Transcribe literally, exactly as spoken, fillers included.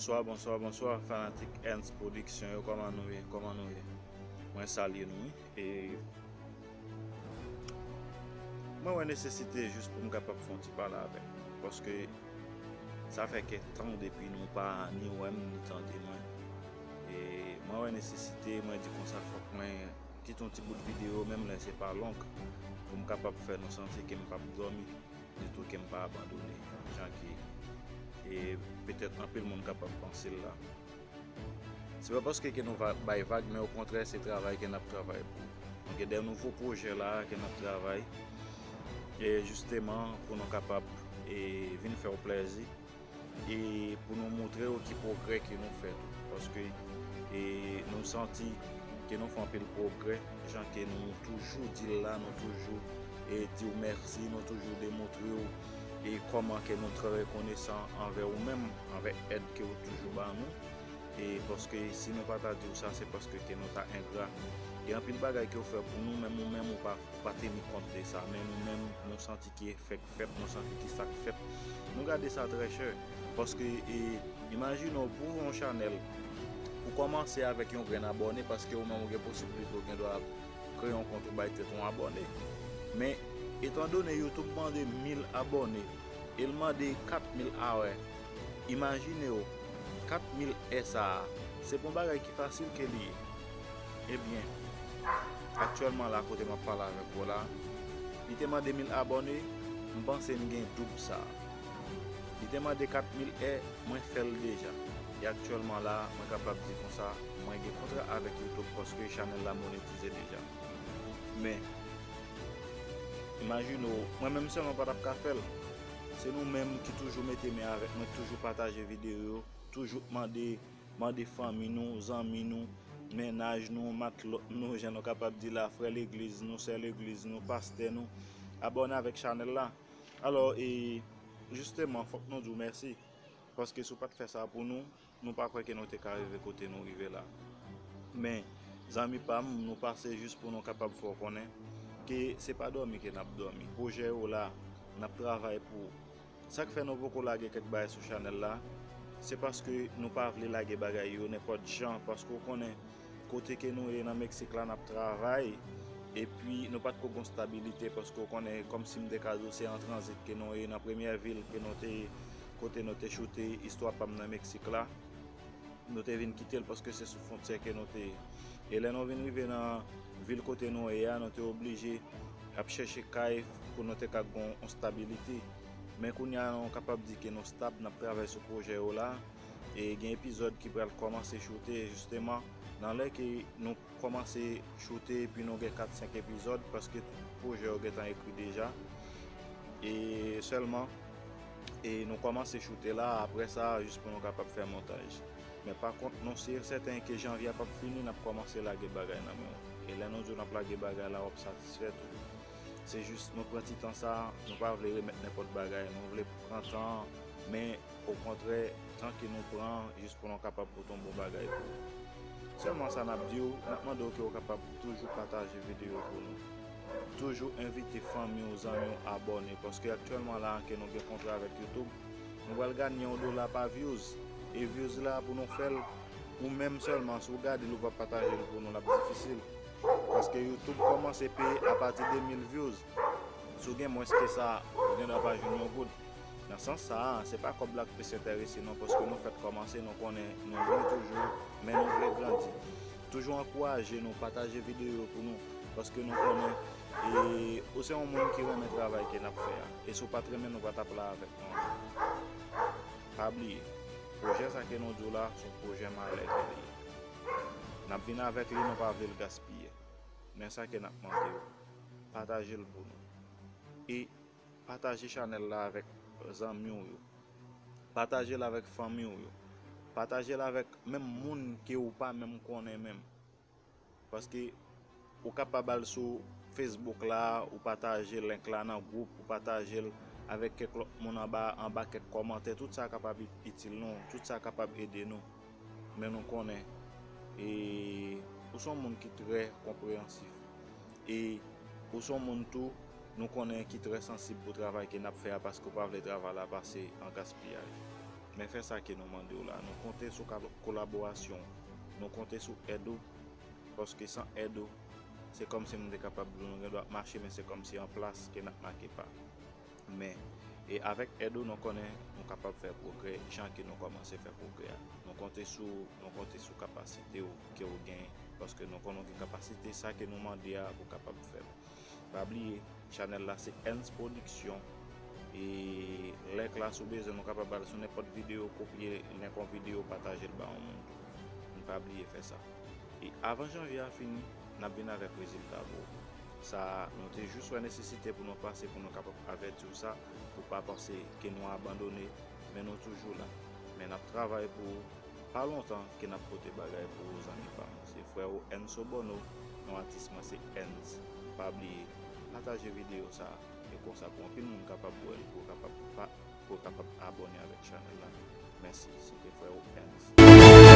Bonswa, bonswa, bonswa, fanatik Ernst Production yo, kòman nou ye? Kòman nou ye? Mwen salye nou, wi. E mwen wè nesesite jis pou m kapab fè yon ti pale avèk nou, paske sa fè kèk tan depi nou pa ni wè m, ni tande mwen. E mwen wè nesesite, mwen di konsa, fòk mwen kite yon ti bout videyo, menm lè se pa long, pou m kapab fè nou santi ke m p ap dòmi ditou, ke m pa abandone, jan ke, e, petèt anpil moun kapab panse l la. Se pa paske ke nou va bay vag, men okontrè, se travay ke n ap travay pou. Nou gen de nouvo pwojè la ke n ap travay, e, jisteman, pou nou kapab, e, vin fè w plèzi, e pou nou montre w ki pwogrè ke nou fè tou. Paske, e, nou santi ke nou fè anpil pwogrè, jan ke nou toujou di l la, nou toujou, e, di w mèsi, nou toujou demontre w, e, kòman ke nou trè rekonesan anvè ou menm, anvè èd ke w toujou ba nou. E paske si nou pa ta di w sa, se paske ke nou ta engra. Gen anpil bagay ke w fè pou nou, menm ou menm ou pa, ou pa teni kont de sa. Men nou menm, nou santi ki efè k fèt, nou santi ki sa k fèt. Nou gade sa trè chè. Paske, e, imajine w pou yon chanèl, ou kòmanse avèk yon grenn abòne, paske ou menm ou gen posiblite ou gen dwa kreye yon kont ou bay tèt ou yon abòne. Men, etandone YouTube mande mil abòne, e l mande kat mil awè, imajine w, kat mil è sa a, se pa yon bagay ki fasil ke li ye. Ebyen, aktyèlman la, kote m ap pale avèk ou la, li te mande mil abòne, m panse m gen doub sa a. Li te mande kat mil è, mwen fè l deja. E aktyèlman la, mwen kapab di konsa, mwen gen kontra avèk YouTube paske chanèl la monetize deja. Men, imajine w, mwen menm sèlman pa t ap ka fè l. Se nou menm ki toujou mete men avèk mwen, toujou pataje videyo yo, toujou mande, mande fanmi nou, zanmi nou, mennaj nou, matlòt nou, jan nou kapab di la, frè legliz nou, sè legliz nou, pastè nou, abòne avèk chanèl la. Alò, e, jisteman, fòk nou di w mèsi. Paske si w pa t fè sa pou nou, nou pa kwè ke nou te ka rive kote nou rive la. Men, zanmi pa m, nou pase jis pou nou kapab fè w konnen ke se pa dòmi ke n ap dòmi. Pwojè yo la, n ap travay pou ou. Sa k fè nou poko lage kèk bagay sou chanèl la, se paske nou pa vle lage bagay yo nenpòt jan, paske w konnen, kote ke nou ye nan Meksik la, n ap travay, epi nou pa t ko gon stabilite, paske w konnen, kòmsi m te ka di w, se an tranzit ke nou ye nan premyè vil ke nou te, kote nou te choute istwa pa m nan Meksik la. Nou te vin kite l paske se sou fwontyè ke nou te ye. E lè nou vin rive nan vil kote nou ye a, nou te oblije ap chèche kay pou nou te ka gon yon stabilite. Men kounye a, nou kapab di ke nou stab, n ap travay sou pwojè yo la. E gen epizòd ki pral kòmanse choute, jisteman, nan lè ke nou kòmanse choute, epi nou gen kat senk epizòd, paske tout pwojè yo gentan ekri deja. E sèlman, e nou kòmanse choute la, apre sa, jis pou nou kapab fè montaj. Men pa kont, nou si e sèten ke janvye a p ap fini, n ap kòmanse lage bagay nan men w. E lè nou di w n ap lage bagay la, w ap satisfè tou. Se jis nou pran ti tan sa, nou pa vle remèt nenpòt bagay, nou vle pran tan an, men okontrè, tan ke nou pran an, jis pou nou kapab pote yon bon bagay pou ou. Sèlman sa n ap di w, n ap mande w ke w kapab toujou pataje videyo pou nou. Toujou envite fanmi w, zanmi w abòne, paske aktyèlman la ke nou gen kontra avèk YouTube, nou pral ganye yon dola pa views. E views la pou nou fè l, ou menm sèlman, si w gade l, ou pa pataje l pou nou, l ap difisil. Paske YouTube kòmanse peye apati de mil views. Si w gen mwens ke sa, ou gen dwa pa jwenn yon goud. Nan sans sa a, se pa kòb la k plis enterese nou, paske nou fèk kòmanse, nou konnen nou vle toujou, men nou vle grandi. Toujou ankouraje nou, pataje videyo yo pou nou, paske nou konnen, e, ou se yon moun ki renmen travay ke n ap fè a. E si w pa t renmen, nou pa t ap la avèk nou. Pa bliye, pwojè sa ke nou di w la, se yon pwojè malè ke li ye. N ap vin avèk li, nou pa vle l gaspiye. Men sa ke n ap mande w, pataje l pou nou. E pataje chanèl la avèk zanmi w yo. Pataje l avèk fanmi w yo. Pataje l avèk menm moun ke ou pa menm konnen menm. Paske ou kapab al sou Facebook la, ou pataje link la nan gwoup, ou pataje l avèk kèk lòt moun anba, anba kèk kòmantè. Tout sa kapab itil nou, tout sa kapab ede nou. Men nou konnen, e, ou se yon moun ki trè konpreyansif. E ou se yon moun tou, nou konnen ki trè sansib pou travay ke n ap fè a, paske w pa vle travay la pase an gaspiyaj. Men fè sa ke nou mande w la. Nou konte sou kab- kolaborasyon. Nou konte sou èd ou. Paske san èd ou, se kòmsi m te kapab di w, nou gen dwa ap mache, men se kòmsi an plas ke n ap make pa. Men, e avèk èd ou, nou konnen nou kapab fè pwogrè, jan ke nou kòmanse fè pwogrè a. Nou konte sou, nou konte sou kapasite w ke w gen, paske nou konnen w gen kapasite, sa ke nou mande a pou kapab fè l. Pa bliye, chanèl la se Ernst Production. E lè klas ou bezwen, nou kapab al sou nenpòt videyo, kopye link yon videyo, pataje l ba yon moun tou. Men pa bliye fè sa. E avan janvye a fini, n ap vin avèk rezilta pou ou. Sa, nou te jis wè nesesite pou nou pase, pou nou kapab avèti w sa, pou pa panse ke nou abandone, men nou toujou la. Men n ap travay pou ou. Pa lontan ke n ap pote bagay pou ou, zanmi pa m. Se frè ou Enzo Bono, non atis mwen se Enz. Pa bliye, pataje videyo sa a, e konsa pou anpil moun kapab wè l, pou kapab pa, pou kapab abòne avèk chanèl la. Mèsi, se te frè ou Enz.